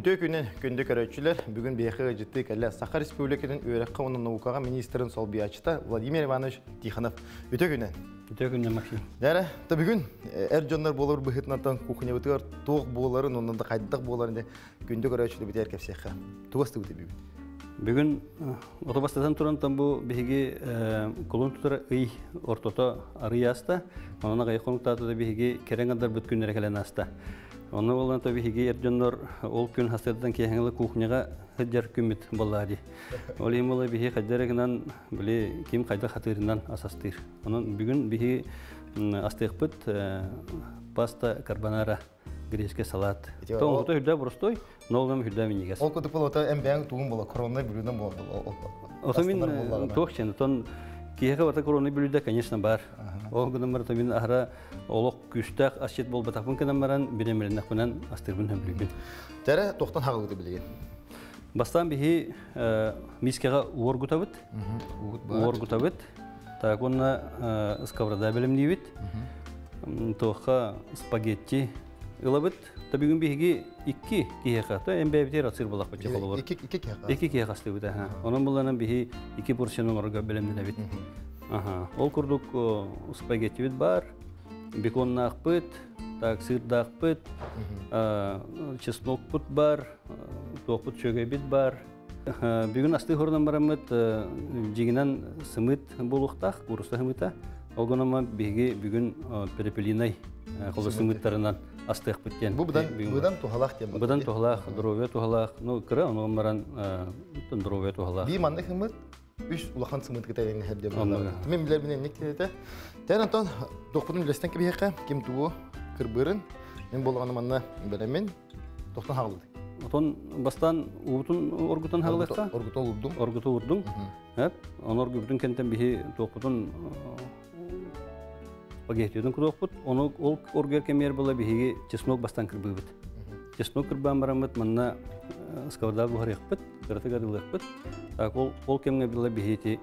Үтүө күнүн күндү көрөөччүлэр, бүгүн биһиэхэ ыалдьыттыы кэллэ Саха Республикатын үөрэххэ уонна наукаҕа министрын солбуйааччыта Владимир Иванович Тихонов. Үтүө күнүн. Үтүө күнүн, Максим. Дәрэ, та бүгүн эр дьоннор буолар быһыытынан кухнябытыгар туох буоларын, онон да хайдах буоларын күндү көрөөччүлэр битээр кэпсиэххэ. Тугас тыбыты бүгүн? Бүгүн отобастатан туран бу биһиги кулун тутар ый ортото арый аста. Онон аҕай хонуктаата биһиги кэрэҥ адарбыт күннэрэ кэлэн аста. Онно буолан то биһиги эр дьоннор ол күн хастырдан киэһэҥилэ кухняҕа сылдьар күммүт буоллаа дии. Ол иһин буола биһи хайдара гынан били ким хайда хатыырынан асастыыр. Онон бүгүн биһи астыахпыт паста карбонара, греческий салат. Тоҥото үрдэ боростой, но ол үрдэ минньигэс. Ол кутук болото эм бэйэҥ тугун була коронный блюдо буола. Ото мин туох чен, отон киһиэхэ барта коронный блюдо, конечно, бар. Ол гынан барыта мин аһара олох күүстээх асчыт буолбатахпын гынан баран биремириннэхпинэн астыырбын хөбүлүүбүн. Тэрэ тохтон хаҕылыты билигин. Бастаан биһи мискэҕэ уоргутабыт. Уоргутабыт. Так уонна сковорода бэлэмниибит. Туохха спагетти ылабыт. Та бүгүн биһиги икки киһиэхэ, то эмбэбитир ацыр булахпыт холобур. Икки киһиэхэ. Икки киһиэхэ астыыбыт. Онон булланан биһи икки порцияны оҥорорго бэлэмнэнэбит. Ол курдук спагеттибит бар, беконнаахпыт, так сыырдаахпыт, чеснокпут бар, туохпут чөгэйбит бар. Бүгүн астыы хорунан бараммыт дьигинэн сымыт буолуохтаах, куурусса сымыта. Ол гынан биһиги бүгүн перепелиной холо сымыттарынан астыахпыт диэн. Бу быдан быдан туһалаах диэн. Быдан туһалаах, здоровье туһалаах. Ну, кыра онон баран здоровье туһалаах. Би маннык сымыт үс улахан сымыт кытайын херде буолар. Мен билер бинен ник тилете. Тэн Антон дохпутун үлестен кибиһэхэ ким тугу кырбырын мен болғаны манна белемен тохтон хаҕылды. Отон бастан уутун оргутун хаҕылыкка. Оргутун урдум. Оргуту урдум. Хеп, он оргутун кентен биһи туохпутун спагеттиутун кудуохпут. Ону ол оргер кемер була биһиги чеснок бастан кырбыыбыт. Чеснок кырбаан бараммыт манна сковорода буһарыахпыт, кыратыгар ылыахпыт. Так ол ол кемге була биһити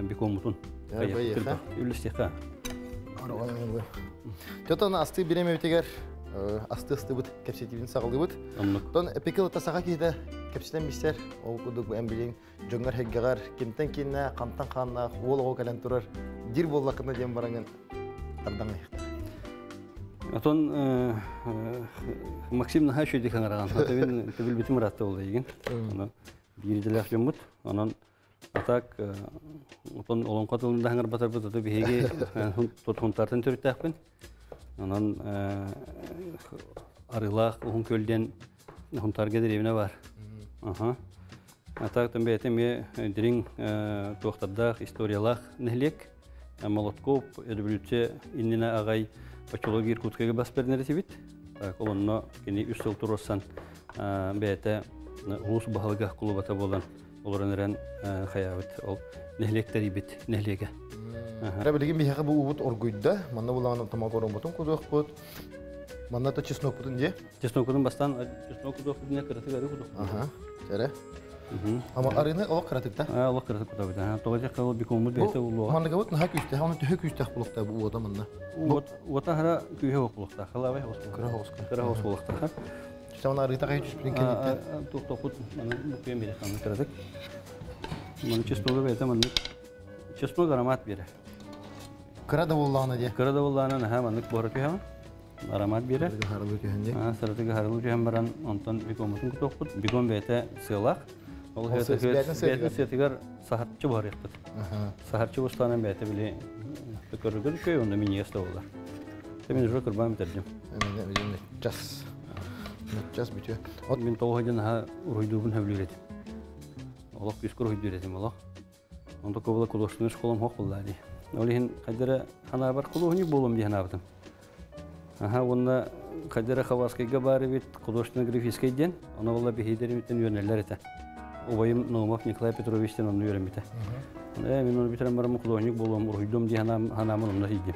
бекомутун. Үллэстиэхэ. Тотон асты биремебитигер асты ыстыбыт кэпсэтибин саҕалыыбыт. Тон эпикил саха киһитэ кэпсэтэн бистер ол курдук эн билиҥ дьоҥҥор хэггэҕэр кимтэн кииннэ хантан хааннаах уол оҕо кэлэн турар дир буоллакына диэн бараҥын тардаҥ ыйыхта. Отон Максим наһаа үчүгэй хаҥараҕан. Ата билбитим ыраатта буолла игин. Биир идэлээх дьоммут. Онон атак отон олоҥхо тылын да хаҥарбатарбыт ото биһиги тутхунтартан төрүттээхпин. Онон арыылаах уһун көлден Хунтарга дэриэбинэ бар. Аха. Атак бэйэтэ эмиэ дириҥ туохтардаах историялаах нэһилиэк. Молотков революция иннинэ аҕай очолог Иркутскайга бас бэринэр Так, ол онно кини үс сыл туруорсан бэйэтэ улуус баһылыга кулубата буолан олорон эрэн хайаабыт ол нэһилиэк тэрийбит нэһилиэгэ. Билигин биһиэхэ бу уубут оргуйда. Манна булаҕан томак ороммутун кудуохпут. Манна то чеснокпутун дии. Чеснокпутун бастаан чеснок кудуохпут дии кыратык ары кудуохпут. Аха. Эрэ. Ама арыны олох кыратык да? Олох кыратык кутабыт. Тоҕо диэххэ ол бекоммут бэйэтэ улуоҕа. Манныгабыт наһаа күүстээх, оны төһө күүстээх булуохтаах бу уота манна? Уота хара күүһэ ох булуохтаах. Халабай хос. Кыра хос. Кыра хос булуохтаах. Сен арыыта кайы түспүтүн кэнниттэн. Туохтоохпут маны букуйан биэрэ ханнык кыратык. Маны чесногу бэйэтэ маннык чеснок аромат биэрэр. Кыра да буоллаҕына дии. Кыра да буоллаҕына наһаа маннык буора түһэҕин. Аромат биэрэр. Саратыгы түһэн дии. Саратыгы харылы түһэн баран онтон бекоммутун кутуохпут. Бекон бэйэтэ сыалаах. Ол бэйэтин сыатыгар саһарчы буһарыахпыт. Саһарчы бустаанан бэйэтэ били көрүгөр үчүгэй онно минньигэс да буолар. Мин уже кырбаан бүтэрдим. Час. Час бүтүө. От мин тоҕо дьон аха уруйдуубун хөбүлүүр этим. Олох күскүр уруйдуур этим олох. Онто кобула художественный школам хоқ булла дии. Ол иһин хайдара ханаабар художник буолуом дии ханаабытым. Аха уонна хайдара Хабаровскайга баар эбит художественно-графическай диэн. Ону буолла биһиидеримиттэн үөрэнэллэр этэ. Убайым Наумов Николай Петровичтен онно үөрэммитэ. Э, мин оны бүтэрэн бараммын художник буолуом, уруһуйдуом дии ханаамын онно тиийдим.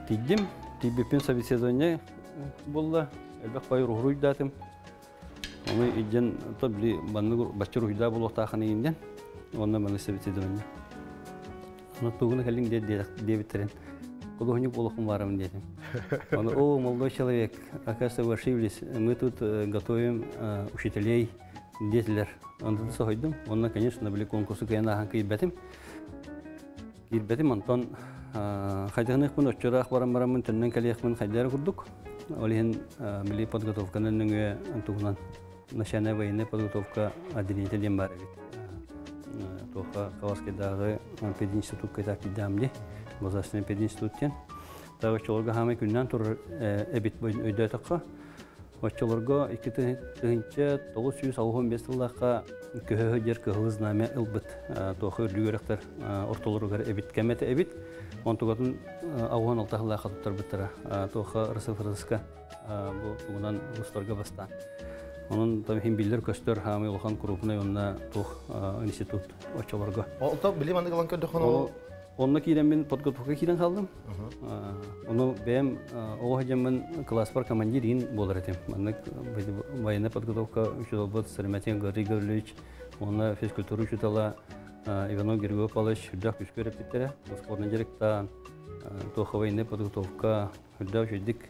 Тиийдим, тиийбиппин собеседование буолла, элбэх бай уруһуйдаатым. Ону илдьэн то били маннык бачча уруһуйдаа буолуохтаахын иҥин уонна маны собеседование. Ону тугуна кэллиҥ диэбиттэрин. Художник буолуохпун баарым диэтим. Он, о, молодой человек, оказывается, вы ошиблись, мы тут готовим учителей диэтилэр. Онтон соһуйдум. Онно, конечно, били конкурсу кыайан ааһан киирбэтим. Киирбэтим, онтон хайдахыныахпын оччораах баран бараммын төннөн кэлиэхпин хайдара курдук. Ол иһин били подготовканы нөҥүө туһунан начальная военная подготовка отделение диэн баар эбит. Туохха Каваскайдааҕы пединститутка киирдэҕим дии. Государственный пединститут диэн. Тағы оччолорго хаамай күннээн турар эбит өйдөөтөххө. Оччолорго 2985 сыллаахха көһө дьер кыһыл знамя ылбыт туохха үрдүк үөрэхтэр ортолоругар эбит кэмэтэ эбит. Онтугатын 86 сыллаахха туттарбыттара туохха РСФРС-ка бу тугунан устарга бастаан. Онон там иһин биллэр көстөр хаамай улахан крупный онна туох институт оччолорго. Ол билим аныгылан көрдөхөн ол Онно киирэммин подготовка киирэн хаалдым. Ону бэйэм оҕо сылдьаммын класспар командир иин буолар этим. Маннык военная подготовка учууталбыт Сарамятин Гаврил Гаврилович, уонна физкультура учуутала Иванов Григорий Павлович үрдээх күүскэ үөрэппиттэрэ. Спортный директор, туох военная подготовка үрдээх үчүгдик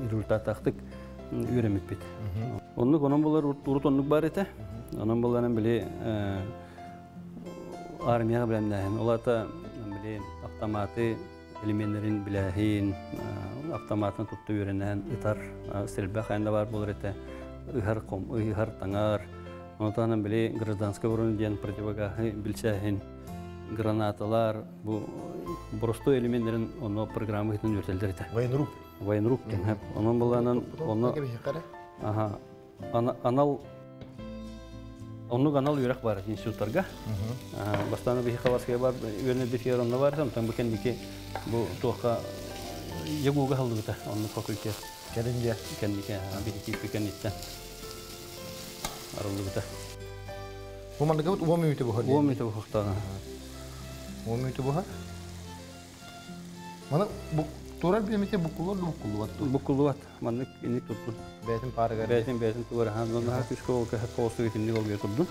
результаттаахтык үөрэммиппит. Оннук онон булар урут оннук бар этэ. Онон буларан били армияға билэмнээһин. Ол аата били автоматы элеменнерин билээһин, автоматын тутта үөрэнээн ытар стрельба хайанда бар буолар этэ. Ыһар ком, ыһар таҥар. Онтон били гражданская оборона диэн противогаһы билсээһин, гранаталар, бу боростой элеменнерин онно программа хитин үөртэллэр этэ. Военрук. Военрук диэн. Онон буланан онно аха анал оннук анал үөрэх бар институттарга. Бастааны биһи Хабаровская бар үөрэнэрбит онно бар, онтон бу кэнники бу туохха ЯГУга халлыбыта оннук факультет. Кэлин Кэнники биһи кииппи кэнниттэн арыллыбыта. Бу манныгы уон мүнүүтэ буһар. 10 мүнүүтэ буһуохтааҕа. 10 мүнүүтэ буһар. Маны бу турар биэмите буккуллар да буккуллубат. Буккуллубат. Маннык инник турдун. Бэйэтин паарыгар. Бэйэтин бэйэтин тугар хаан наһаа күскө ол кэһэ тоосу итинник ол турдун.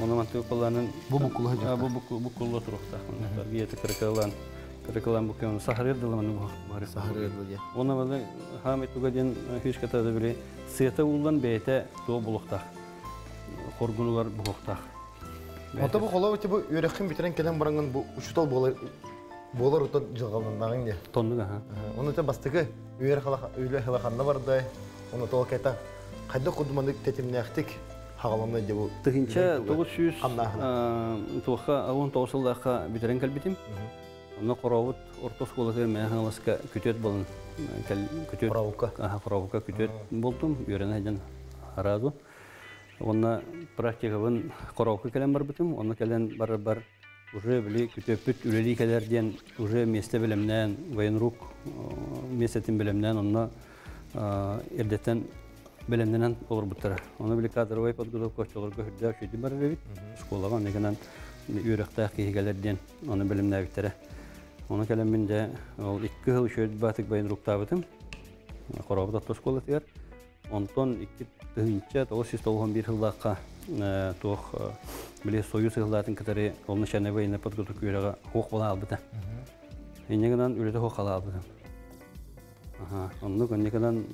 Оны мантык колланын бу буккулла бу буккулла туруктаах. Биэти кырыкалан кырыкалан буккулла сахарыр дыламаны бу бары сахарыр дылы. Оны балы хаамай туга диэн фишката да били сыата уллан бэйэтэ туо булуктаах. Хоргунулар буһуктаах. Онто бу холоо бу үөрэххин бүтэрэн кэлэн бараҥын бу учуутал буолар буолар утан дьылҕаланнаҕыҥ диэ. Тоннук аха. Оны те бастакы үөрэх үлэ ханна бардай, оны тоҕо кета хайдах курдук тэтимнээхтик хаҕаламнай дьэ бу. 1900 туохха 19 сыллаахха бүтэрэн кэлбитим. Онно Хорообут орто оскуолатыгар Мэҥэ Хаҥаласка күтүөт болун күтүөт Хорообукка. Аха, Хорообукка күтүөт болтум, үөрэнэ сылдьан араду. Онно практикабын Хорообукка кэлэн барбытым. Онно кэлэн барар бар уже били күтүөппүт үлэлии кэлэр диэн уже месте билэмнээн, военрук местетин билэмнээн, онно эрдэттэн бэлэмнэнэн олорбуттара. Оны били кадровай подготовка оччолорго үрдээх үчүгэй барар эбит. Школаҕа оннугунан үөрэхтээх киһи кэлэр диэн оны билимнээбиттэрэ. Оны кэлэммин дьэ ол 2 сыл үчүгэй баатык военруктаабытым. Хорообут орто школатыгар. Онтон 2991 сыллаахха туох били Союз сыллаатын кытары ол начальная военная подготовка үөрэҕэ хуох буола албыта. Инньэ үлэтэ хуох алаабытым. Аха, оннук оннуканан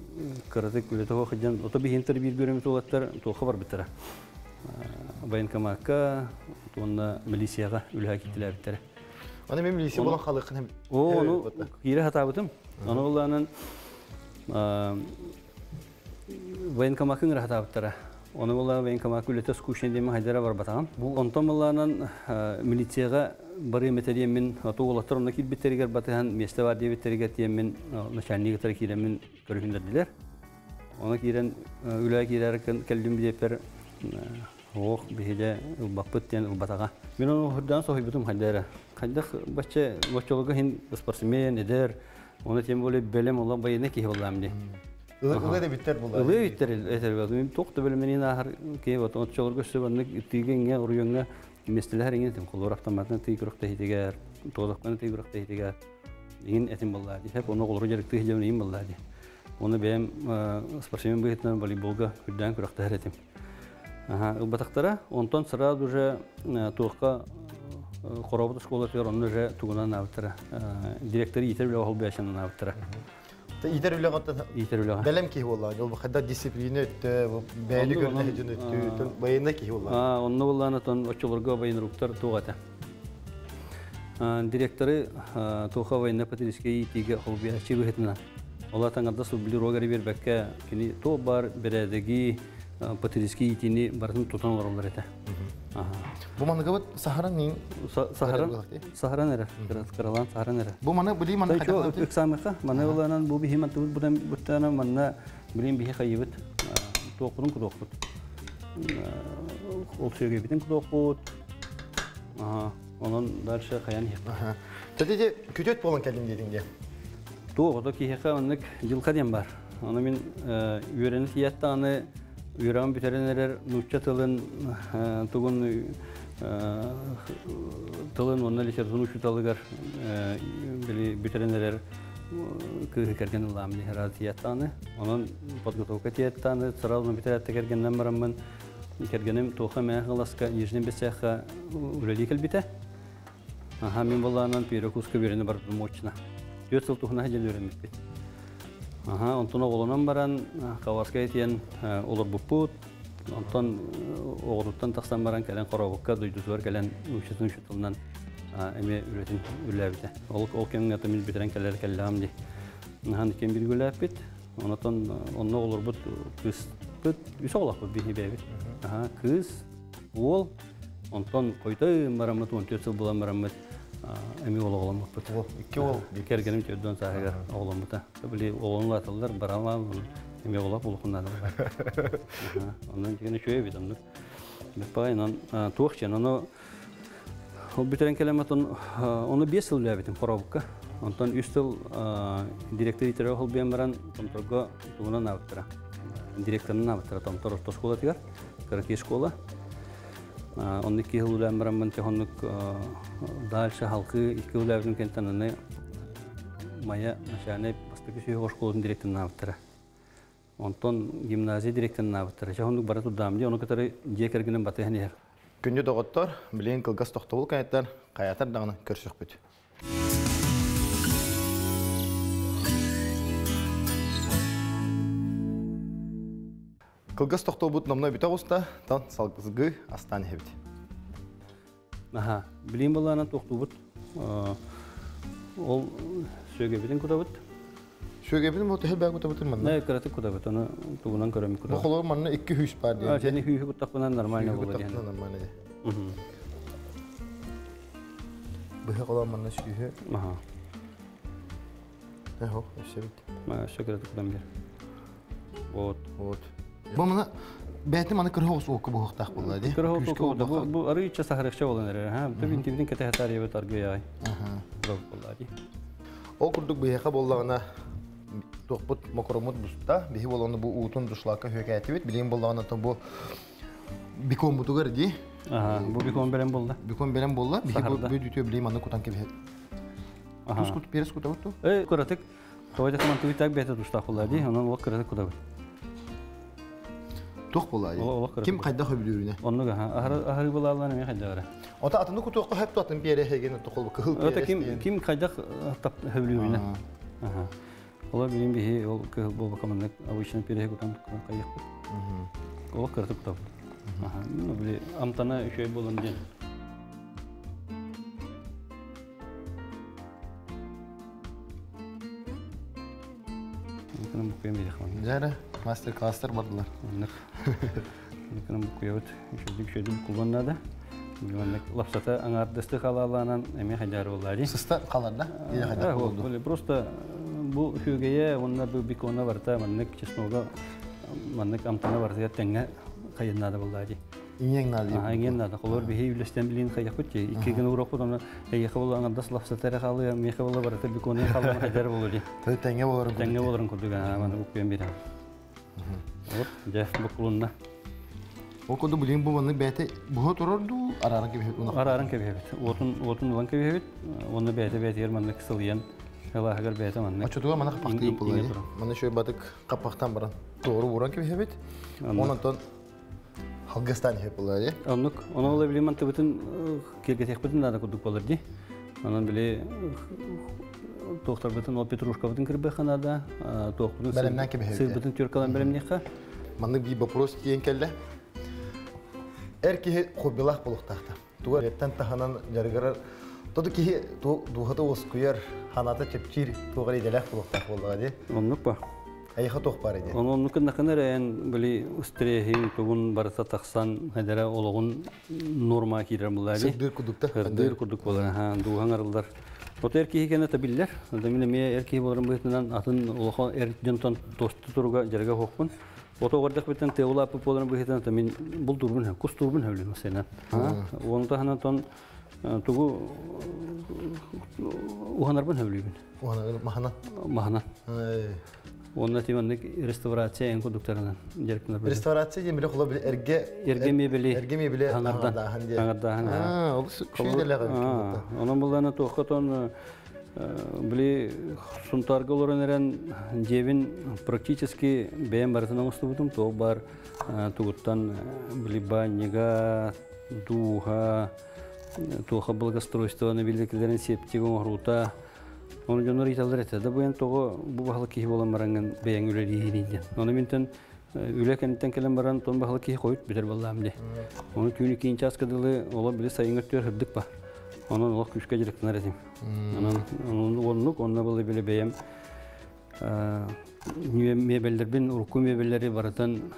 кыратык үлэтэ хуох дьон ото биһинтер биир көрөмүт уолаттар туохха барбыттара. Военкомакка уонна милицияҕа үлэһэ киттилээбиттэрэ. Аны мен милиция болан халыкын. О, ону киирэ хатаабытым. Ону буллаанан военкомакын хатаабыттара. Ону булла военкомак үлэтэ скучный диэми хайдара барбатаҕым. Онтон буллаанан милицияҕа барыы метелиэммин оту уолаттар онно киирбиттеригэр батыһан месте бар диэбиттеригэр тиэммин начальнигытара киирэммин көрүһүннэрдилэр. Оны киирэн үлэ киирэр кэллим диэппэр ох биһиде ылбаппыт диэн ылбатаҕа. Мин ону хурдаан соһуйбутум хайдара. Хайдах бачча боччолого хин спортсмен эдэр, оны тем более белем ола байына киһи боллаам ди. Ылы да биттер була. Ылы биттер этер бу. Мин тох да белеменин ахар ки вот отчолорго сөбөннүк тигенге уруйонга местелер иңен тем колор автоматын тиг күрөктө хитигер, тодокканы тиг күрөктө хитигер. Иңин этим болла ди. Хеп оны колор жерикти хижемин иң болла ди. Оны бэм спортсмен быһытынан волейболга хүрдән күрөктө этим. Ага, ылбатактара, онтон сразу же туохка Хорообут оскуолатыгар онно уже тугунан аабыттара. Директор иитэр үлэҕэ холбуйааччынан аабыттара. Иитэр үлэҕэ Иитэр үлэҕэ. Бэлэм киһи буолла. Ол хайда дисциплина өттө, бэйэни көрүнэ дьон өттө, военный киһи буолла. Онно буоллаана тон оччолорго военруктар туох этэ. Директоры туоха военно-патриотическай иитиигэ холбуйааччы быһыытынан. Ол атаҥарда субблирога бербекке кини то бар бэрээдэги патриотическай иитиини барытын тутан олороллор этэ. Бу маныгыбыт саһаран нин саһаран саһаран эрэ кыралаан саһаран эрэ. Бу маны били маны ыксаамыха маны ыланан бу биһи мантыбыт бутан буттана манна билин биһи хайыбыт туохпутун кутуохпут. Ол сүөгэбитин кутуохпут. Онон дальше хайан иһиэхпит. Тэтити күтөт буолан кэллим диэтиҥ диэ. Туох ото киһиэхэ оннук дьылха диэн бар. Ону мин үөрэнэ тиийэттаҕаны үөрэҕин бүтэрэн эрэр нуучча тылын тугун тылын уонна литературун учууталыгар били бүтэрэн эрэр кыыһы кэргэн ылаам диһэр тиийэттаҕаны. Онон подготовка тиийэттаҕаны сразу бүтэрээттэ кэргэннэн бараммын кэргэним туоха мээ ыласка Нижний Бесяхха үлэлии кэлбитэ. Аха, мин боллаанан Перекуска үөрэнэ барбытым очно. 4 сыл туһуна сылдьан үөрэммиппит. Аха, онтон оҕолонон баран Хабаровскай тиэн олорбуппут. Онтон оҕотуттан тахсан баран кэлэн Хоробукка дойдутугар кэлэн учатын учууталынан эмиэ үлэтин үлэлээбитэ. Ол ол кэмҥэ мин бүтэрэн кэлэр кэллэҕим дии. Наһан ким билгүлээппит. Онотон онно олорбут кыыспыт үс оҕолоохпут биһи бэйэбит. Аха, кыыс, уол, онтон койтой бараммыт 14 сыл буолан бараммыт эми уол оҕоломмуппут. Икки уол. Кэргэним төрдүөн сааһыгар оҕоломмута. Били оҕолон улааталлар, баралаан эми оҕолоох улаханнаадалар. Онон дигэн үчүгэй эбит оннук. Бэппаҕай онон туох чен ону ол бүтэрэн кэлэн ону 5 сыл үлээбитим Хоробукка. Онтон 3 сыл директор иитэрэ холбуйан баран Томторго тугунан аабыттара. Директорынан аабыттара Томтор орто оскуолатыгар, кыракый школа. Онно 2 жыл үлээн бараммын техоннук дальше халкы 2 үлээбитим кэнтэн аны Майа начальнай бастакы сүһүөх оскуолатын директорынан аабыттара. Онтон гимназия директорынан аабыттара. Чэ оннук бара турдаам дии, ону кытары дьиэ кэргэним батыһан иһэр. Күндү доҕоттор, билигин кылгас тохтобул кэнниттэн хайатар даҕаны көрсүөхпүт. Кылгас тохтобут номно бүтэ оҕуста, тан салгыы астаан иһэбит. Аха, билим балаанан тохтуубут. Ол сүөгэбитин кутабыт. Сүөгэбитин бу төһө бää кутабытын манна? Не, кыратык кутабыт, оны тугунан көрөм кутабыт. Бу холор манна 2 хүйс бар диэн. Сени хүйү куттахпынан нормально болар диэн. Нормально диэн. Быһа холор манна сүүһү. Аха. Эхо, өссө бит. Өссө кыратык кутан бер. Вот. Вот. Бу мана бэйэтин маны кырыһа оҕус буһуохтаах буолла дии. Кырыһа оҕус бу бу арыыча саһарыхча болан эрэр, ха. Бу тибитин кэтэһэ тарыйабыт аргыйаай. Буолла дии. Ол курдук биһиэхэ буоллаҕына туохпут мокороммут буста. Биһи буоллаҕына бу уутун душлака хүөкээтибит. Билигин буоллаҕына то бу бикоммутугар дии. Бу бикон бэлэм буолла. Бикон бэлэм буолла. Биһи бу бүдүтүө билигин манны кутан кэбиһэт. Тус кут перес кутабыт ту? Э, кыратык. Тоҕо дэтим антыбыт бэйэтэ тустаах буолла дии. Онон олох кыратык кутабыт. Туох буолла дии? Ким хайдах өбүлүүрүнэ? Оннук аха. Аһары булааллан эмиэ хайдах эрэ. Ота атыны кутуохха хөп атын пиэрэ хеген тохол кыһыл пиэрэ. Ким ким хайдах хөбүлүүрүнэ. Аха. Олар билин биһи ол кыһыл буолбакка маннык обычно пиэрэ кутан хайыхпыт. Олох кыратык кутабыт. Аха. Ну били амтана үчүгэй буолан диэн. Дьэ мастер-класстар бардылар. Оннук букуйабыт. Үчүгдүк үчүгдүк букулуон наада. Лапсата аҥаардасты халаалаанан эмиэ хайдаар буоллаа дии. Сыста халар да? Или хайдах буолду? Просто бу хүгэйэ уонна бу бикона барыта маннык чеснога маннык амтана барытыгар тэҥҥэ хайыннаада буоллаа дии. Иҥиэҥ наада. Иҥиэн наада. Холор биһи үлэстэн билин хайахпыт чи. Икки гын урокпут оны эйиэхэ була аңардас лапсата эрэ хаалыа, миэхэ була барыта биконы халлан хайдар буолуо дии. Тэҥҥэ болорун Тэҥҥэ болорун курдук маны уккуйан биэрэн. Вот, дьэ, букулунна. Ол курдук билигин бу маннык бэйэтэ буһа турар дуу, арааран кэбиһэбит уна? Арааран кэбиһэбит. Уотун уотун ылан кэбиһэбит. Уонна бэйэтэ бэйэтигэр маннык сылыйан ылааһыгар бэйэтэ маннык. Оччотугар маны хаппахтыыр буолла. Маны шөй батык хаппахтан баран туору ууран кэбиһэбит. Онон. Халгыстан иһеп булар ди. Оннук, оны ола били мантыбытын киргетехпитин нада курдук болар ди. Онон били туохтарбытын ол петрушкабытын кырбыха нада, туохпутун Бэлэмнэн кэбиһэбит. Сырбытын тюркалан бэлэмниэхэ. Маннык биир вопрос тиийэн кэллэ. Эр киһи хоббилаах буолуохтаахта. Туга эртэн таһынан дьарыгырар Тоду киһи дууһата уоскуйар, ханата чэпчиир туоҕар идэлээх буолуохтаах буоллаҕа дии. Оннук ба. Эйиэхэ туох баар дии? Ону оннук гыннахына эрэ эн били стреһиҥ тугун барыта тахсан эдэрэ олоҕун норма киирэр буоллаа дии. Сырдыыр курдук да. Сырдыыр курдук буолар, дууһаҥ арыллар. Ото эр киһи кэннэ биллэр. Мин эмиэ эр киһи буоларым быһыытынан атын улахан эр дьонтон тосту туруга дьарыга суохпун. Ото оҕордох бүтэн тыабылааппыт буоларым быһыытынан мин бултуурбун, кустуурбун сөбүлүүм сенен. Оны таһынан тон тугу уһанарбын сөбүлүүбүн. Уһанарбын маһынан. Маһынан. Онно тиманнык реставрация эн курдуктарынан дьарыктанар. Реставрация диэн биле холо биле эрге эрге мебели эрге мебели аңардан аңардааһын. Аа, ол шүйделеҕэ. Онон буллана туохка тон били Сунтаарга олорон эрэн дьиэбин практически бэйэм барытын оҥостубутум. Туох бар тугуттан били баннига, дууһа, туоха благоустройствоны биликилерин септик оҥорута. Оны дьоннор ыйталлар этэ. Да бу эн тоҕо бу баһылык киһи буолан бараҥҥын бэйэҥ үлэлииһин диэн. Ону минтэн үлэ кэнниттэн кэлэн баран тон баһылык киһи хойут бүтэр баллаам дии. Ону түүнү киин чааска дылы олор били сайыҥҥы өттүгэр сырдык ба. Онон олох күүскэ дьарыктанар этим. Онон оннук онно былы били бэйэм мебеллербин, урукку мебеллери барытын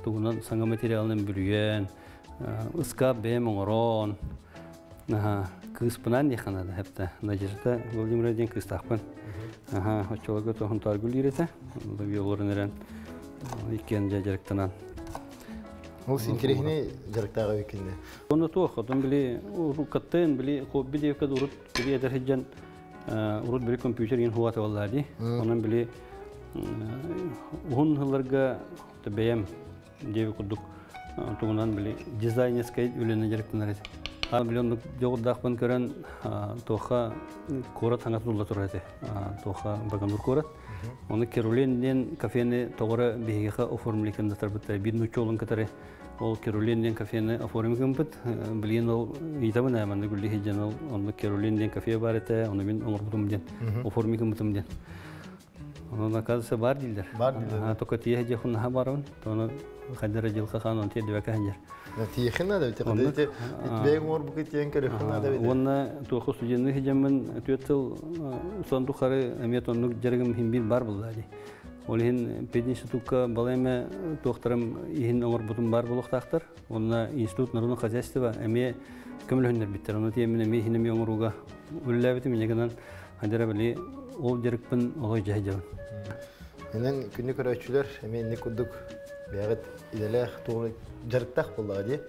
тугунан саҥа материалынан бүрүйэн, ыскаап бэйэм оҥорон, кыыспынан диэххэ наада хэптэ. Надежда Владимировна диэн кыыстаахпын. Оччолорго тоһун тааргыл этэ. Олорон эрэн иккиэн дьэ дьарыктанан. Ол интириэһинэй дьарыктааҕы кинне. Онно туох, отон били уруккаттын били хобби диэккэ урут били эдэр сылдьан урут били компьютер иин хуата боллаа дии. Онон били уһун сылларга бэйэм диэби курдук тугунан били дизайнерскай үлэни дьарыктанар этим. Били оннук дьоҕурдаахпын көрөн туохха куорат хаҥас тулла турар этэ. Туохха Баганур куорат. Оны Керулен диэн кафени тоҕоро биһиэхэ оформили кындатарбыттар. Биир нуччолун кытары ол Керулен диэн кафени оформи гыммыт. Билигин ол ыйтабын ээ манна күлли сылдьан ол онно Керулен диэн кафе бар этэ, ону мин оҥорбутум диэн, оформи гыммытым диэн. Онон оказывается бар дииллэр. Бар дииллэр. Только тиэһэ дьиэ хуннаха барабын. Тону хайдара дьылха хаан он тиэрдибэкэ сылдьар. Тиэхин надо ведь. Эти бэйэҥ оҥорбукка тиэн көрүөххүн надо ведь. Уонна туоху студенный сылдьаммын түөрт сыл устан тухары эмиэ тоннук дьарыгым иһин биир бар буолла дии. Ол иһин пединститутка балай эмэ туохтарым иһин оҥорбутум бар буолуохтаахтар. Онно институт народного хозяйства эмиэ көмөлөһүннэрбиттэр. Ону тиэммин эмиэ иһин эмиэ оҥорууга үлэлээбитим. Инньэ гынан хайдара били ол дьарыкпын олой дьаһайдьабын. Энэн күнү көрөөччүлэр эмиэ инник курдук бэйэҕит идэлээх тугу дьарыктаах буоллаҕа дии.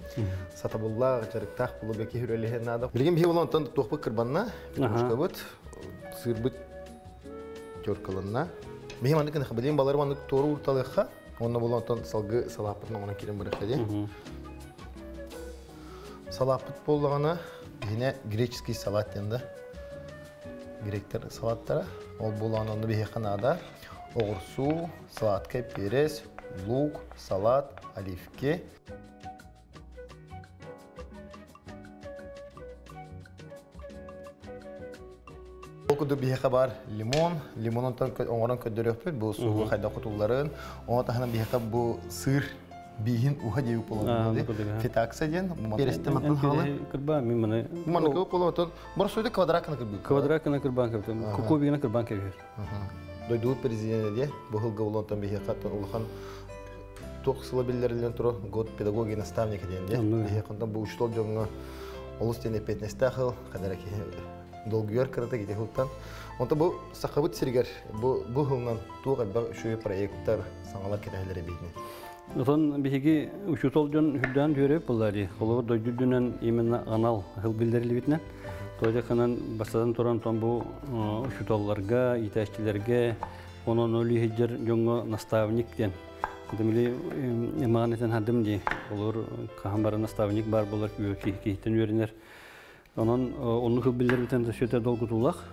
Сатабыллаах, дьарыктаах буолу бэки хүрэлиһэн наада. Билигин биһи буолан онтон туохпут кырбанна, петрушкабыт, сыырбыт теркаланна. Биһи маннык гына билигин балары маннык туору урталыахха, онно буолан онтон салгы салааппытын оҥорон киирэн барыахха дии. Салааппыт буоллаҕына, биһине греческий салат диэн да. Гректер салаттара. Ол буолан онно биһиэхэ наада оҕурсуу, сладкий перец, лук, салат, оливки. Ол курдук биһиэхэ бар лимон, лимонунтан оҥорон көрдөрүөхпүт, бу суугу хайдах кутулларын, ону таһынан биһиэхэ бу сыр бииһин уха диэбит буолар. Фитакса диэн, перестен мантан хаалы. Кырба мин маны. Маны кып болот, боросуйда квадрат кырбы. Квадрат кына кырбан кырбы. Кубигына кырбан кебер. Дойдубут президенэ диэ, бу сылга улантан биһиэхэ улахан туох сыла биллэриллэн турар год педагогии наставника диэн диэ. Биһиэхэ бу учутал дьоҥҥо олус диэн эппиэтинэстээх сыл, ханара киһи долгуйар кырата кити сылтан. Онто бу сахабыт сиригэр бу бу сылынан туох элбэх үчүгэй проекттар, саҥалар кэтэһэллэр эбитини. Отон биһиги учуутал дьон үрдээн үөрэ буллар. Холобур дойду үрдүнэн именно анал сыл биллэрилибитинэн. Тойдакынан бастатан туран тон бу учууталларга, иитээччилэргэ, онон олиһиджер дьоҥҥо наставник диэн. Дэмили эмаан этен хадым ди. Олор хаһан бары наставник бар болар киһиттен үөрэнэр. Онон онну сыл биллэрбитен сөтө долгутуулах.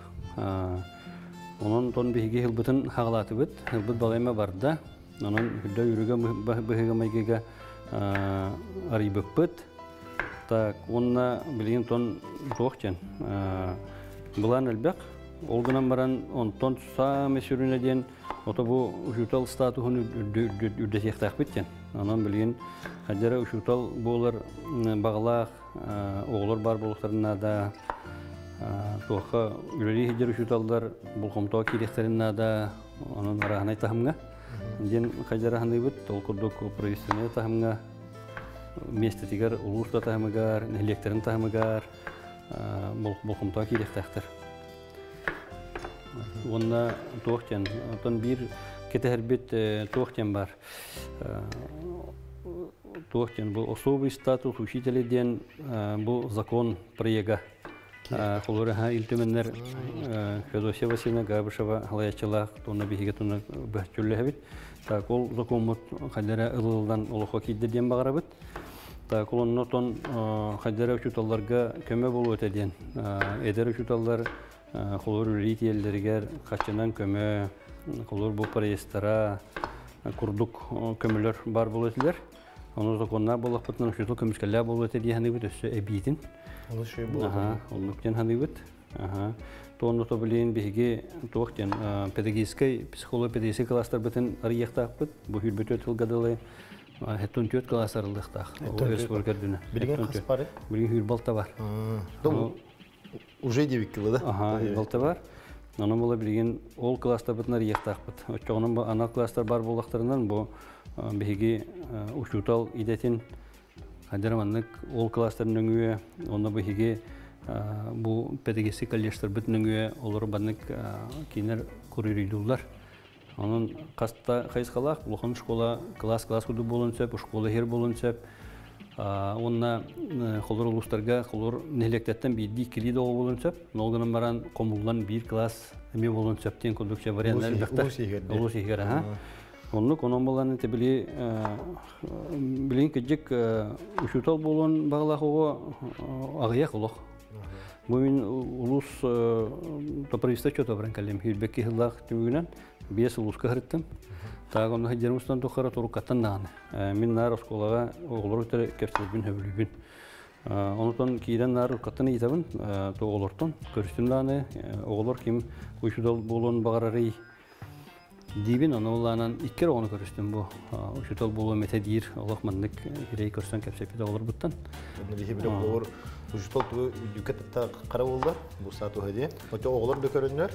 Онон тон биһиги хылбытын хагалаатыбыт. Хылбыт балайма барда. Онон үрдө үрүгө быһыга майгыга арыйбыппыт. Так, уонна билигин тон туох диэн былаан элбэх. Ол гынан баран онтон саамай сүрүнэ диэн ото бу учуутал статуһун үрдэтиэхтээхпит диэн. Онон билигин хадьара учуутал буолар баҕалаах оҕолор баар буолуохтарын наада. Туохха үлэлии сылдьар учууталлар болҕомтоҕо киириэхтэрин наада. Онон арааһынай таһымҥа диэн хайдара ханыыбыт. Ол курдук правительственнай таһымҥа миэстэтигэр улуус да таһымыгар, нэһилиэктэрин таһымыгар болҕомтоҕо киириэхтээхтэр. Уонна туох диэн, оттон биир кэтэһэрбит туох диэн баар. Туох диэн, бу особый статус учителя диэн бу закон проега. Холура Ил Түмэннэр Феодосия Васильевна Габышева халаяччылаах туонна биһиги туна быһаччуллэһэбит. Так ол закоммут хайдара ылылдан олохо киирдэ диэн баҕарабыт. Так ол онно тон хайдара учууталларга көмө болуо этэ диэн. Эдэр учууталлар холур үлэлии тиэллэригэр хаччынан көмө, холур бу проездтара курдук көмөлөр бар болуо этилэр. Ону законнаа буоллахпытынан учуутал көмүскэллээх буолуо этэ дии саныыбыт өссө эбиитин. Ону шүй буолуо. Оннук диэн саныыбыт. Туонну то билин биһиги туох диэн педагогическай психолог педагогическай класстарбытын арыйыахтаахпыт. Бу хүрбүтү тылга дылы хеттун түөрт класс арыллыахтаах. Республика үрдүнэ. Билигин хас бары? Билигин хүрбалта бар. Уже дебиккилы да? Аха, хүрбалта бар. Онон була билигин ол класстарбытын арыйыахтаахпыт. Оччоҕунан бу анал класстар бар буоллахтарынан бу биһиги учуутал идэтин хадьар маннык ол класстар нөҥүө, онно биһиги бу педагогический колледжтарбыт нөҥүө олор баннык кинилэр куруйдууллар. Онон хаста хайысхалаах улахан школа класс-класс курдук буолуон сөп, школа иһэр буолуон сөп. Уонна холор улуустарга холор нэһилиэктэртэн биирдии иккилии да оҕо буолуон сөп. Ол гынан баран хомуллан биир класс эмиэ буолуон сөп диэн курдук варианнар элбэхтэр. Улуус иһигэр аха. Оннук онон буолан били билин кыдьык учуутал буолуон баҕалаах оҕо аҕыйах олох. Бу мин улуус правительство чото баран кэллим. Хүйбекки сыллаах түмүгүнэн биэс улууска сырыттым. Таах онно сылдьарым устан тухары туруккаттан даҕаны. Мин наар оскуолаҕа оҕолору кытары кэпсэтэрбин сөбүлүүбүн. Онтон киирэн наар уруккаттан ыйытабын оҕолортон көрүстүм даҕаны оҕолор ким учуутал буолуон баҕарарый диибин ону улаанан икки эрэ оҕону көрүстүм бу учуутал буолуом этэ диир олох маннык сирэй көрсөн кэпсэппит оҕолорбуттан. Биһи биле оҕолор учуутал тугу үрдүккэ тытта хара буоллар бу саатуһа диye. Очо оҕолор да көрөннөр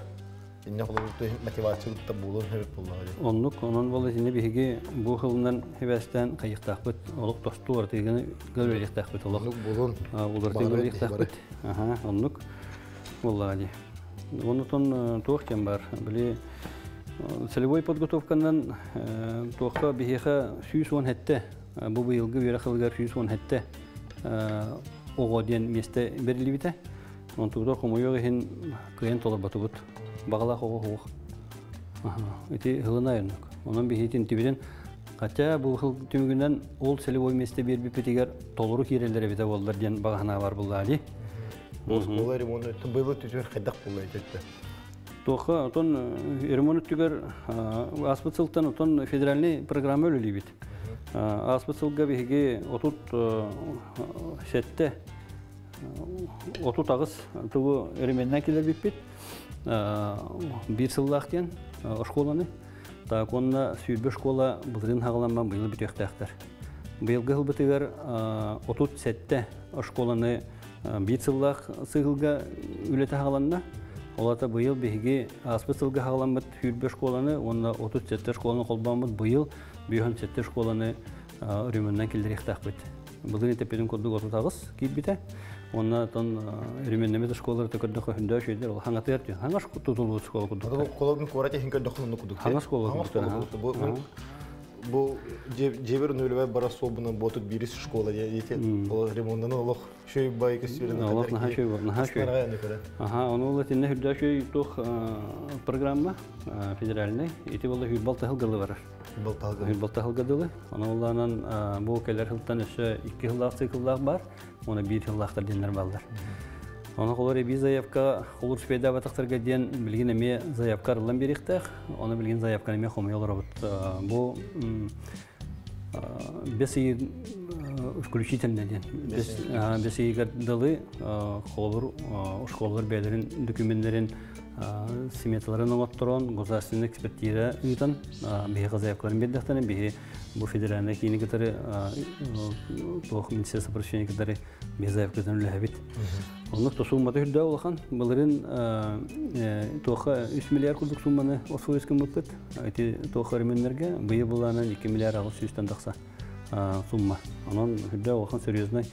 инне холобур мотивация тутта буолуон сөп буоллаҕа диye. Оннук онон буолла итини биһиги бу хылынан хибэстээн хайыктаахпыт олох тосту артыганы көрүөхтээхпит олох. Оннук буолуон. Уларытыы көрүөхтээхпит. Аха оннук буоллаҕа дии. Онутон туох диэн бар били целевой подготовканан туохха биһиэхэ 117 бу быйылгы үөрэх сылыгар 117 оҕо диэн миэстэ бэриллибитэ. Онтугутар хомойуох иһин кыайан толорботубут. Баҕалаах оҕо суох. Ити ылына айаннык. Онон биһиитин тибитин хотя бу сыл түмүгүнэн ол целевой миэстэ биэрбиппитигэр толору киирэллэр эбитэ буоллар диэн баҕа санаа бар буллаа дии. Оскуола ремонт быйыл өттүгэр хайдах буолла өттө? Туохха отон ремонт өттүгэр ааспыт сылтан отон федеральный программа үлэлиибит. Ааспыт сылга биһиги 37 38 тугу ременнэн киллэрбиппит. Биир сыллаах диэн школаны. Так онно сүүрбэ школа былырыын хаҕаламман быйыл бүтүөхтээхтэр. Быйылгы сылбытыгар 37 школаны биир сыллаах сыһылга үлэтэ хаҕаланна. Ол ата быйыл биһиги ааспыт сылга хаҕаламмыт сүүрбэ школаны уонна 37 школаны холбооммут быйыл 57 школаны ремоннан киллэриэхтээхпит. Былырыын тэппитин курдук 38 киирбитэ. Уонна тон ремоннаммыт школалары көрдөххө хүндөө шүйдер ол хаҥатыгар түн хаҥас тутулубут школа курдук. Колорун куорат иһин көрдөххө оннук курдук. Хаҥас школа курдук. Бу жебер нөлүбэ бара суобунан ботут бирис школа диэти. Ол ремонтаны олох шөй бай көсүрен. Олох наха шөй бар, наха шөй. Аха, ону ол тинне хүрдө шөй тух программа федеральный. Ити болла хүрбал тахыл гылы барар. Хүрбал тахыл гылы. Ону олланан бу келер хылтан өссө 2 хыллаах цикллаах бар, оны 1 хыллаахтар деннер баллар. Оны холор эби заявка холур спеда батактарга диэн билигин эмиэ заявка арыллан бириэхтээх. Оны билигин заявканы эмиэ хомуйа олоробут. Бу Бес ый включительно диэн. Бес ыйыгар дылы холобур школалар бэйэлэрин докуменнарын сметаларын оҥотторон, государственный экспертиза ыытан, биһи заявкаларын биэрдэхтэрин, биһи бу федеральный киини кытары туох министерство просвещения кытары биһи заявкатын үлэһэбит. Оннук то суммата үрдэ улахан. Былырын туохха 3 миллиард курдук сумманы освоить гыммыппыт. Ити туохха өрөмүөннэргэ быйыл былаанан 2 миллиард 800 тахса сумма. Онон үрдэ улахан серьезный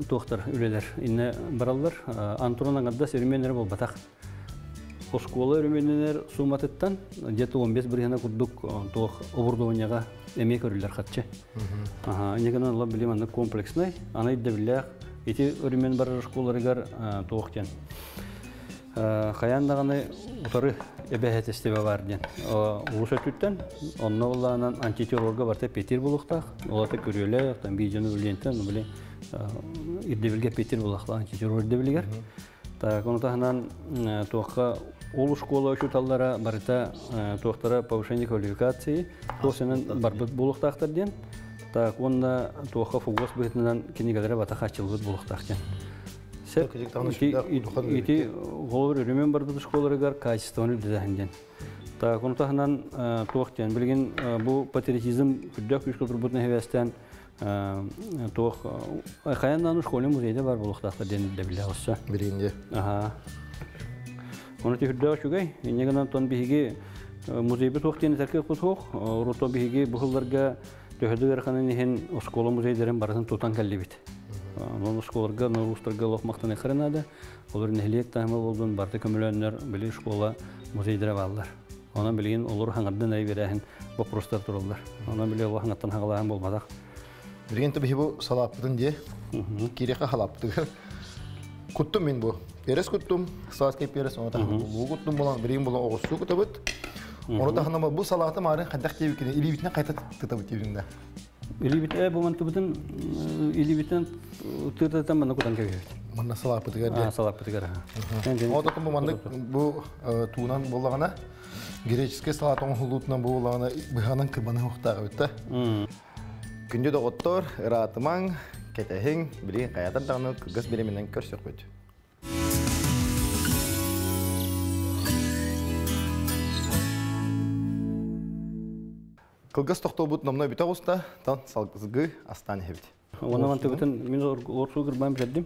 туохтар үлэлэр инне бараллар. Антуран аңардас өрөмүөннэрэ буолбатах. Оскуола өрөмүөннэнэр сумматыттан где-то 15 бырыһына курдук туох оборудованияға эмиэ көрүллэр хатчы. Иннигэнэн ола билим анны комплекснай, аны ирдэбиллээх ити өрөмүөн барар школаларыгар туох диэн. Хайаан даҕаны утары эбэһэтистибэ бар диэн. Улус өттүттэн онно боллаанан антитеррорга барта петир булуктаах, олата көрүөлээх, там видеону билиэнтен, били ирдэбилге петир булахла антитеррор ирдэбилигер. Так, ону таһынан туохха ол школа учуталлара барыта туохтара повышение квалификации, туох барбыт булуктаахтар диэн. Так, онна туохха фугас быһытынан кинигэлere бата хачылбыт булуктаах диэн. Ити холобур өрөмүөн барбыт школаларыгар качествоны үрдэтэн диэн. Так, ону таһынан туох диэн билигин бу патриотизм үрдөх күүскэ турбутун хэвэстэн туох хайаннан школе музейде бар булуктаахтар диэн билэ осса. Билигинде. Аха. Оны түһүрдөө үчүгэй. Иннегенен тон биһиги музейбит туох диэн этэргэ кутуох, урутон биһиги бу сылларга төһөдө ыараханын иһин оскуола музейдерин барытын тутан кэллибит. Онон оскуоларга, норуустарга олох мактан эхэринада, олор нэһилиэк таһыма болдун барты көмөлөннөр били школа музейдере бааллар. Онон билигин олор хаңардан ай берэһин вопростар тураллар. Онон били олор хаңаттан хагалаан болбатах. Билигин биһи бу салааппытын дие. Кириэхэ халааппытыгар. Куттум мин бу. Перес куттум, сладкий перес, оны тахын бу куттум болан, билигин болан оҕуссу кутабыт. Оны тахын бу салааты марын хайдах диэбиккини, илиибитинэн хайта тытабыт диэбитинде. Илиибит бу мантыбытын илиибитин тыртатан манна кутан кэбиһэбит. Манна салааппытыгар дие. Салааппытыгар. Ол бу маннык бу туунан боллагана греческий салат оҥоһулуутунан бу боллагана быһанан кырбаны хуктааҕы битта. Күндү доҕоттор, ыраатымаҥ, кэтэһиҥ, билигин хайатар даҕаны кыргыз бириминэн көрсөхпүт. Кылгас тохтобут номно бүтэ оҕуста, тан салгы астаан иһэбит. Онон мантыбытын мин орсуу кырбаан билэрдим.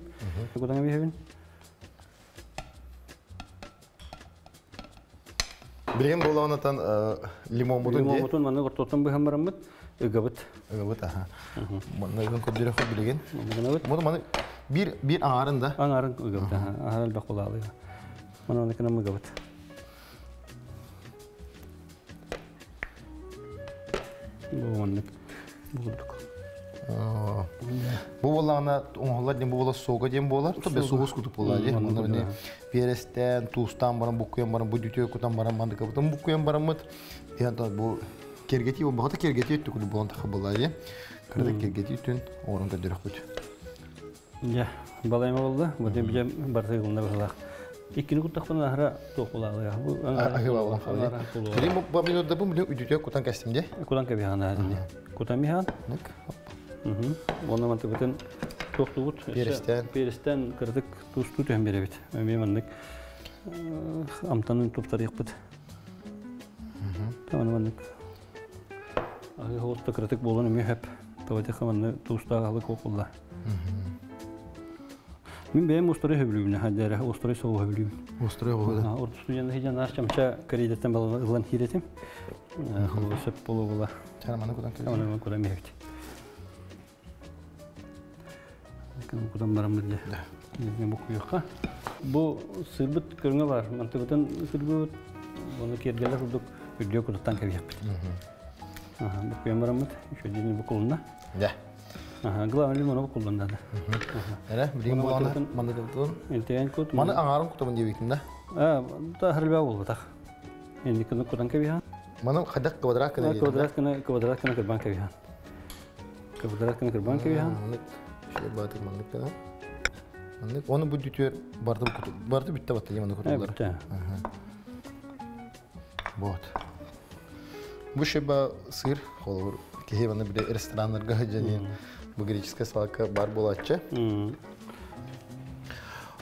Кутаҥа биһэбин. Билигин буолаҕынатан лимонбутун дии. Лимонбутун маннык ортотун быһан бараммыт ыгабыт. Ыгабыт, аха. Манна ыган көрдөрөххө билигин. Муну маны бир бир аҥарын да. Аҥарын ыгабыт, аха. Аһар элбэх булаалыга. Маны аны кынам ыгабыт. Бу маннык. Бу курдук. Бу буоллаҕына оҥоһуллар диэн бу буола сога диэн буолар. То бе соус кутуп буолар дии. Онно перестен, туустаан баран, буккуйан баран, бу дүтүө кутан баран, мандыкабытын буккуйан бараммыт. Диэн бу кергети, бу баҕата кергети өттү курдук буолан таха буолар дии. Кырдык кергети үттүн оҕорон көрдөрөхпүт. Дьэ, балайма болла. Бу дем бije барты гылна быһылаах. Иккини куттахпына ахара туох булаалыга. Бу аһыба болан хаалый. Билин бу бабинорда бу билин үдүтүө кутан кэстим де. Кутан кэбиһаан аһадини. Кутан миһаан. Онно мантыбытын туохтубут. Перестен. Перестен кырдык тустуу түһэн беребит. Эми маннык амтанын туптарыйыкпыт. Таманы маннык. Аһы хоста кырдык болон эми хөп. Таватыха манны тустаах алык окулла. Мин бэйэм острой хөбүлүүбүн, хаддара острой соҕу хөбүлүүбүн. Острой соҕу да. Орто студент хижан ар чамча корейдеттен ылан хиретим. Холбу сөп болу була. Чара маны кудан кэлбит. Маны кудан мехти. Кудан бараммыт де. Бу куйукка. Бу сырбыт көрүҥэ бар. Мантыбытын сырбыт. Оны кергелер курдук үрдүө кутуттан кэбиэхпит. Бу куйан бараммыт. Еще день бу кулунна. Да. Главное лимон кулунна да. Эре, билигин буланы маны кутун. Энтеген кут. Маны аңарын кутабын диэбитин да. А, та харбя болбатах. Энди кыны кутан кэбиһан. Маны хайдах квадрат кына Квадрат кына, квадрат кына кырбан кэбиһан. Квадрат кына кырбан кэбиһан. Маннык баатыр маннык кына. Маннык оны бу дүтүөр барды барды бүтте батта маны кутулар. Бүтте. Вот. Бу шеба сыр холор Киһи маны били рестораннарга сылдьан бу греческая салатка бар буолааччы.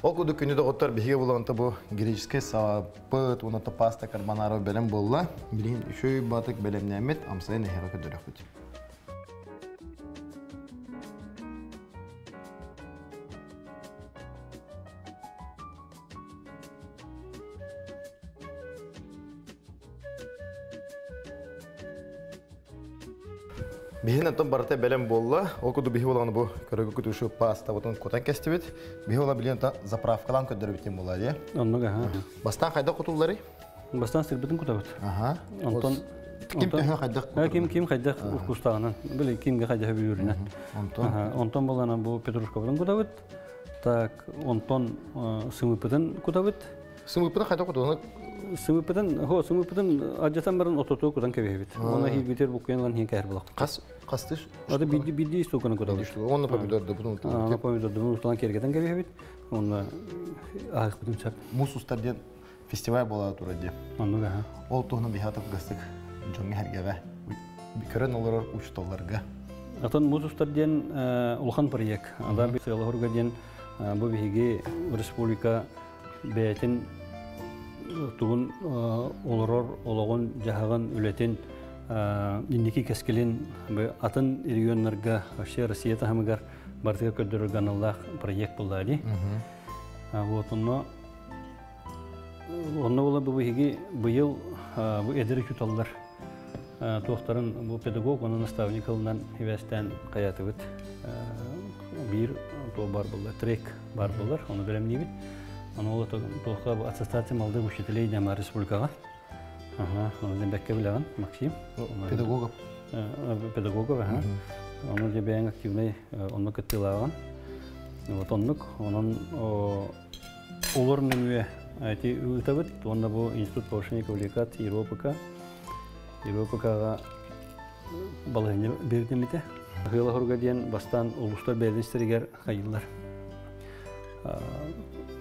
Ол курдук күнү доҕоттор биһиги буланта бу греческая салаппыт уонна паста карбонара бэлэм буолла. Билигин үчүгэй батык бэлэмнэммит амсайын эһэҕэ көрдөрөхпүт. Биһин оттон барыта бэлэм буолла. Ол курдук биһи буолан бу көрөгө күтүшү пастабытын кутан кэстибит. Биһи буола билиэн заправкалаан көрдөрөбүт буолла дии. Оннук аха. Бастаан хайдах кутулларый? Бастаан сырбытын кутабыт. Аха. Онтон ким төһө хайдах ким ким хайдах уккустааҕынан, били кимге хайдах бүлүүрүнэн. Онтон онтон болана бу петрушкабытын кутабыт. Так, онтон сымыпытын кутабыт. Сымыпытын хайдах кутуллар? Сымыпытын, хо, сымыпытын адьатан баран ототу кутан кэбиһэбит. Оны хиибитер буккуйан лан хин кэһэр булак. Хас хастыш? Аты бидди бидди истоканы кутабыт. Онно помидор да бутун. Онно помидор да бутун кергетен кэбиһэбит. Онно аахпытын сап. Муус устар диэн фестиваль буола турар дии. Оннук аха. Ол туһунан биһиэхэ гастык дьоҥҥо хэргэҕэ көрөн олорор учууталларга. Атын муус устар диэн улахан проект. Ада би сыалаһурга диэн бу биһиги республика бэйэтин тугун олорор олоҕун, дьаһаҕын, үлэтин инники кэскилин атын регионнарга, вообще Россия таһымыгар барытыгар көрдөрөргө аналлаах проект буолла дии. Вот онно онно була бу биһиги быйыл бу эдэр учууталлар туохтарын бу педагог уонна наставник ылынан хибэстээн хаятыбыт биир туох бар булла трек бар булар оны бэлэмниибит. Оны ол туохха бу ассоциация молодых учителей диэн республикаҕа. Ага, оны бэккэ билэҕин, Максим. Педагогов. Педагогов, аха. Оны же бэйэҥ активный онно кыттыылааҕын. Вот оннук, онон олор нөҥүө эти ыытабыт. Уонна бу Институт повышения квалификации Европака. Европакаҕа балаһыанньа биэрдиммитэ. Ыһыала диэн бастаан улуустар бэйэлэрин хайыллар.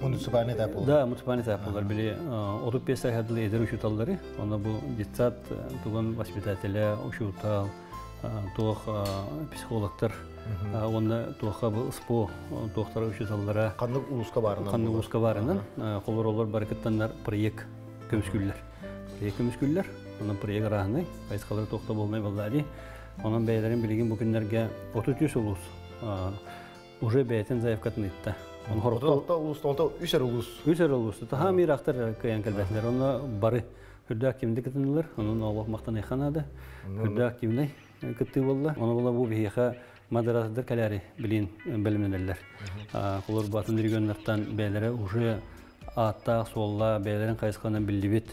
Муниципальный этап болар. Да, муниципальный этап болар. Били 35 сайхадылы эдэр учууталлары, онно бу детсад тугун воспитателя, учуутал, туох психологтар, онно туохха бу СПО туохтара учууталлара. Ханнык улууска барынан. Ханнык улууска барынан. Холор олор барыкыттаннар проект көмүскүллэр. Проект көмүскүллэр. Онон проект араһынай, хайысхалары туохта болмай баллари. Онон бэйэлэрин билигин бу күннэргэ 33 улуус уже бэйэтин заявкатын ыытта. Он хорохто улуус, онто үс эр улуус. Үс эр улуус. Таһа мир ахтар кыйан кэлбэтилер. Онно бары хүрдэ активный кытынылар. Онон олох мактан эханады. Хүрдэ активный кытты болла. Оны була бу биһиэхэ модератордар кэлээри билин бэлэмнэнэллэр. Холор батын регионнартан бэйэлэрэ уже ааттаах суолла бэйэлэрин хайысханан биллибит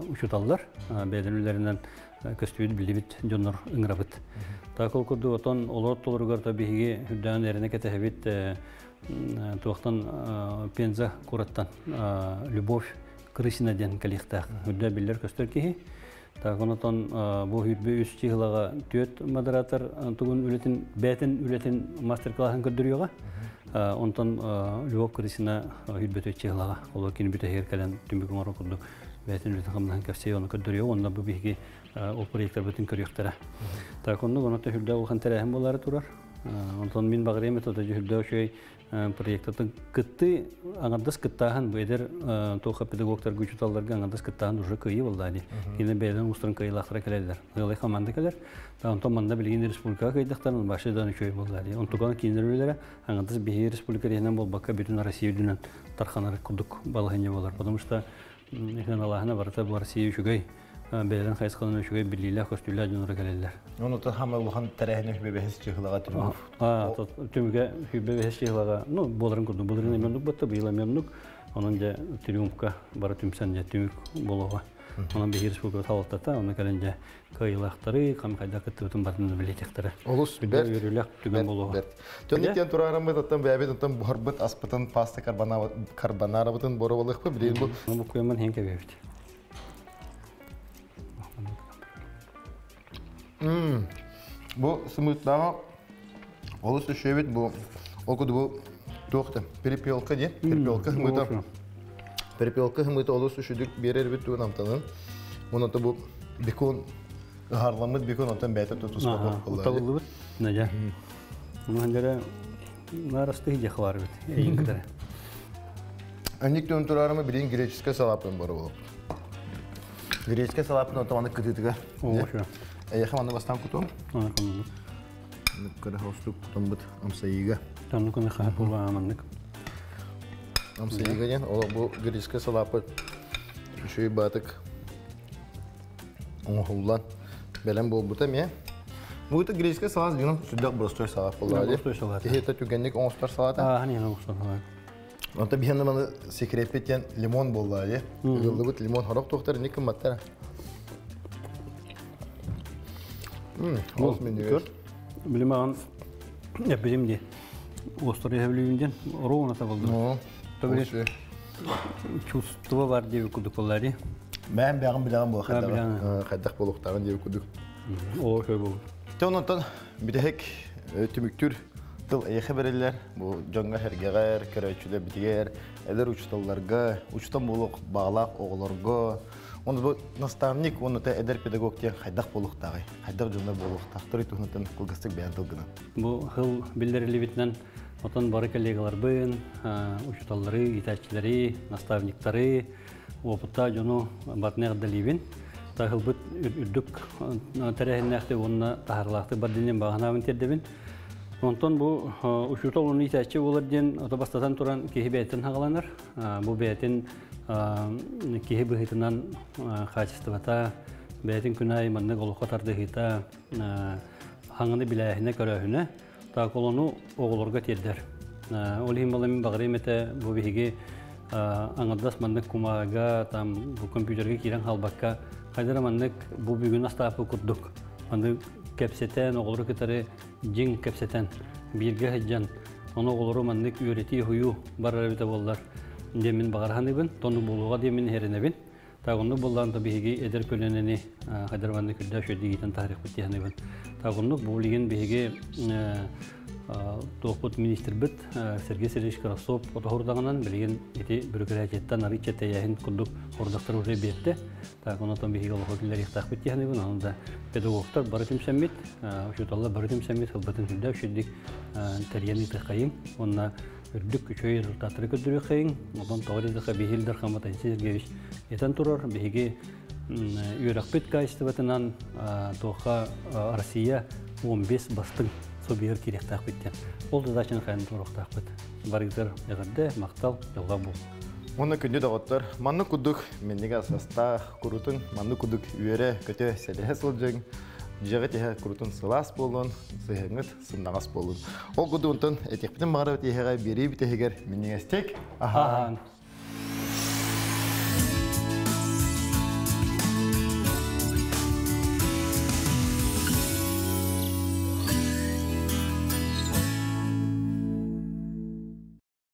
учууталлар, бэйэлэрин үлэлэринэн көстүбүт биллибит дьоннор ыҥырабыт. Так ол курдук отон олор толоругар та биһиги үрдээн эрэнэ кэтэһэбит туохтан Пенза кураттан Любовь Крысина диэн кэлиэхтээх үрдэ биллэр көстөр киһи. Так онотон бу хүрбэ үс чыһылаҕа түөт модератор тугун үлэтин бээтин үлэтин мастер-классын көрдөрүөҕэ. Онтон Любовь Крысина хүрбэ түөт чыһылаҕа олор кини бүтэһигэр кэлэн түмүк оҥорор курдук бээтин үлэтин хамнаһын кэпсиэ оны көрдөрүө онно бу биһиги ол проекттарбытын көрүөхтэрэ. Так оннук оното хүрдэ улахан тэрээһин буолаары турар. Онтон мин баҕарыам этэ хүрдэ үчүгэй проектатын кытты аңардас кыттааһын бу эдэр туоха педагогтарга учууталларга аңардас кыттааһын уже кыайыы буолла дии. Кинилэр бэйэлэрин устарын кыайыылаахтара кэлэллэр. Ыалай команда кэлэр. Онтон манна билигин республикаҕа кыайдахтарын башы дан үчүгэй буолла дии. Онтукан кинилэр үлэлэрэ аңардас биһиги республика иһинэн буолбакка бүтүн Россия үрдүнэн тарханар курдук балаһыанньа буолар. Потому что ыналааһына барыта бу Россия үчүгэй бэйэлэрин хайысханан үчүгэй билиилээх көстүүлээх дьонноро кэлэллэр. Онуттан хаама улахан тэрээһини хүбэ бэһис чыһылаҕа түмүк. Түмүгэ хүбэ бэһис чыһылаҕа, ну, буоларын курдук, былырыын эмиэ оннук батта, быйыл эмиэ оннук. Онон дьэ триумфка бары түмсэн дьэ түмүк буолуоҕа. Онон биһиги республика салалтата, оны кэлэн дьэ кыайыылаахтары, хам хайдах кыттыбытын барын билиэтиэхтэрэ. Олус бэрт. Үөрүүлээх түгэн буолуоҕа. Төнник диэн тураараммыт, оттон бэйэбит оттон буһарбыт аспытын паста карбонарабытын боруобалыахпыт билигин бу. Бу куйаман хин кэбиэбит. Бу сымыыттааҕа олус үчүгэйбит бу ол курдук бу туох да перепелка диэн перепелка хымыыта перепелка хымыыта олус үчүдүк биэрэр эбит тугун амтанын. Онон бу бекон Ыһарламмыт бекон онтон бэйэтэ туспа буолла. Табыллыбыт. Надя. Мандара нарасты хиджах бит. Эйин кытары. Анник түн турарымы билин греческая салапын бар болуп. Греческая салапын отоманы кытытыга. Эйхэ манны бастан кутум. Ныккара хостук кутум бут амсайыга. Танны көне хаа була аманнык. Амсайыга ден ол бу греческая салапы үшүй батык оңохуллан бэлэм буолбута эмиэ. Бу греческая салат дигэн сүрдээх боростуой салат буолла. Боростуой салат. Киһи түгэнник оҥостор салата. Аа, хани оҥостор салат. Онто биһиэнэ маны секреппит диэн лимон буолла дии. Ыллыбыт лимон хорох туохтар ник кымматтара. Олус минньигэс. Билим билим ди. Остор билим ден ровно табылды. Табылды. Чувство бар деп кудук боллари. Мен бәгін біләгін бұл хайдах болуқтағын деп кудук. О, шой бол. Те онтон бүтэһик түмүктүр тыл эйхэ береллер. Бу дьоҥҥо сэргэҕэр, көрөөччүлэр битигэр, эдэр учууталларга, учутан буолуох баҕалаах оҕолорго. Оны бу наставник, оны та эдэр педагог диэн хайдах буолуохтааҕый? Хайдах дьоннор буолуохтаахтарый туһунан кылгастык бэйэн тылгынан. Бу хыл биллэрилибитинэн отон бары коллегаларбын, учуталлары, иитээччилэри, наставниктары, опытта дьону барытын эҕэрдэлиибин. Тахылбыт үрдүк тэрээһиннээхти уонна таһарлаахты бар диэн баҕанаабын тиэрдэбин. Онтон бу учуутал уонна иитээччи буолар диэн ото бастатан туран киһи бэйэтин хаҕаланар. Бу бэйэтин киһи быһыытынан хаачыстыбата, бэйэтин күн аайы маннык олоххо тардыһыыта, хаҥаны билээһинэ, көрөөһүнэ тааколону оҕолорго тиэрдэр. Ол иһин баламин баҕарыым этэ бу биһиги аҥардас маннык кумааҕыга, там бу компьютерга киирэн хаалбакка, хайдара маннык бу бүгүн астаапы курдук маннык кэпсэтэн, оҕолору кытары дьиҥ кэпсэтэн, бииргэ сылдьан, ону оҕолору маннык үөрэтии уһуйуу барар эбитэ буоллар диэммин баҕараханыбын, тону буолуоҕа диэммин иһэринэбин. Тагонну буллаан биһиги эдэр көлүөнэни хайдар маннык үрдэ шөдигитен тарихпыт диһаныбын. Тагонну бу билигин биһиги туохпут министрбит Сергей Сергеевич Кравцов отохурдаҕынан билигин ити бюрократияттан арыычча тэйэһин курдук хордахтар уже биэрдэ. Так онотон биһиги олохо киллэриэхтаахпыт диһаныбын. Онон да педагогтар бары түмсэммит, учууталлар бары түмсэммит сылбатын үрдэ үчүддик тэрийэн ыытыаххайыҥ. Онна үрдүк үчүгэй результаттары көрдөрүөххэйиҥ. Онтон тоҕо диэтэххэ биһиги Дархан Айсен Сергеевич этэн турар биһиги үөрэхпит качествотынан туохха Россия 15 бастыҥ собиһыр киириэхтаахпыт диэн. Ол задачаны хайан туруохтаахпыт. Барыгытыгар эҕэрдэ, махтал, дьоллоох буол. Уонна күндү доҕоттор, маннык курдук минньигэс астаах курутун, маннык курдук үөрэ, көтө, сэлэһэ сылдьыҥ, дьиэҕит иһэ курутун сылаас буолун, сыһыаҥҥыт сымнаҕас буолун. Ол курдук онтон этиэхпитин баҕарабыт иһэҕэ биэрии бүтэһигэр минньигэстик аһаан.